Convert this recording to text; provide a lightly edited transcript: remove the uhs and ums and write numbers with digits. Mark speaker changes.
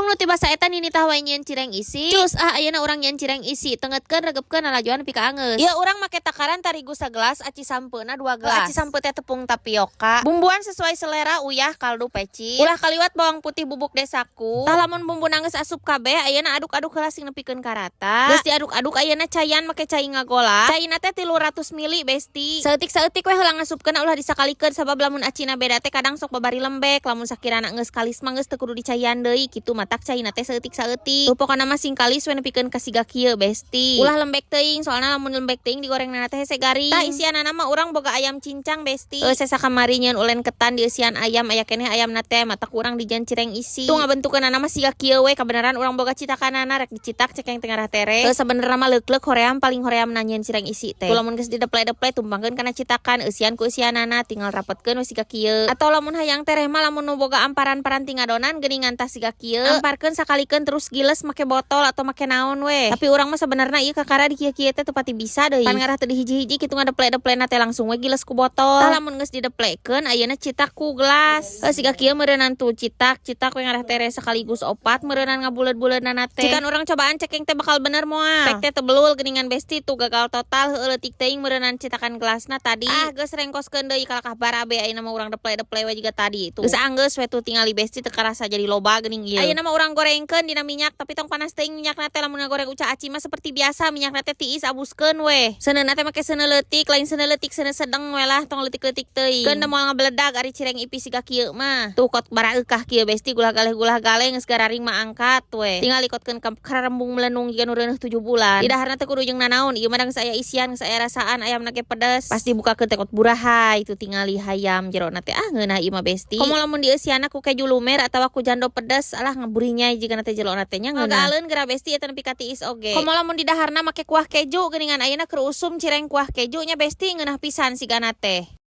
Speaker 1: Jung nu tibasa eta ninitah wae nyieun cireng isi. Cus ah, ayeuna urang nyieun cireng isi. Tengetkeun, regepkeun, lalajoan nepi ka anggeus. Ieu urang make takaran tarigu sagelas, aci sampeuna 2 gelas. Aci sampeu teh tepung tapioka. Bumbuan sesuai selera, uyah, kaldu, pecin. Ulah kaliwat bawang putih bubuk desaku. Tah, lamun bumbu geus asup kabeh, ayeuna aduk-aduk heula sing nepikeun ka rata. Geus diaduk-aduk, ayeuna caian make cai ngagola. Caina teh 300 mili, Besti. Saeutik-saeutik we heula ngasupkeun, ulah disakalikeun, sabab lamun acina beda teh kadang sok babari lembek. Lamun sakirana geus kalis mah geus teu kudu dicaian deui kitu, matak caina teh saeutik-saeutik. Tuh, pokona mah sing kalis we nepikeun ka siga kieu, Besti. Ulah lembek teuing, soalna lamun lembek teuing digorengna teh hese garing. Tah, isianana mah urang boga ayam cincang, Besti. Heuh, sesa kamari nyieun ulen ketan dieusian ayam, aya keneh ayamna teh, matak urang dijieun cireng isi. Tuh, ngabentukeunana mah siga kieu we. Kabeneran urang boga citakanana, rek dicitak cekeng tengah tere. Heuh, sabenerna mah leuk-leuk hoream, paling hoream nyieun cireng isi teh. Tuh, lamun geus dideple-deple, tumpangkeun kana citakan, eusian ku eusianana, tinggal rapetkeun we siga kieu. Atau lamun hayang tereh mah, lamun nu boga amparan paranti ngadonan geuningan, tah siga kieu. Amparkeun sakalikeun terus giles make botol atau make naon we. Tapi urang mah sabenerna ieu kakara di kieu-kieu teh teu pati bisa deui. Pan ngarah teu dihiji-hiji kitu ngadeple-deplena teh, langsung we giles ku botol. Tah, lamun geus dideplekeun, ayeuna citak ku gelas. Heuh, siga kieu meureunnan tuh, citak citak we ngarah tere sekaligus opat meureunnan ngabuleud-buleudna teh. Cikan urang cobaan cekeng teh bakal bener moal. Pek teh tebelul geuningan, Besti. Tuh, gagal total. Heueuh, leutik teuing meureunnan citakan gelasna tadi. Ah, geus rengkoskeun deui kalakah barabe. Ayeuna mah urang deple-deple we jiga tadi tuh. Geus anggeus we tuh, tingali, Besti, teu karasa jadi loba geuning ieu. Ayeuna mah urang gorengkeun dina minyak, tapi tong panas teuing minyakna teh. Lamun ngagoreng uca aci mah seperti biasa minyakna teh tiis, abuskeun we. Seuneuna teh make seuneu leutik, lain seuneu leutik, seuneu sedeng we lah, tong leutik-leutik teuing. Keun da moal ngabeledag ari cireng ipis siga kieu mah. Tuh, kot baraeukah kieu, Besti, gulah galeh gulah galeh, geus gararing mah angkat we. Tinggal ikotkeun ka karembung melenung jiga nu reuneuh 7 bulan. Di daharna teh kudu jeung nanaon, ieu mah geus aya isian, geus aya rasaan, ayamna ge pedes. Pas dibukakeun teh kot burahay itu, tingali hayam jerona teh. Ah, ngeunah ieu mah, Besti. Komo lamun dieusianna ku keju lumer atawa ku jando pedes, alah, ngaburinya jiga teh jelona teh nya ngeunah. Aleun geura, Besti, eta nepi ka tiis oge. Komo lamun di daharna make kuah keju geuningan, ayeuna keur usum cireng kuah keju nya, Besti, ngeunah pisan sigana teh.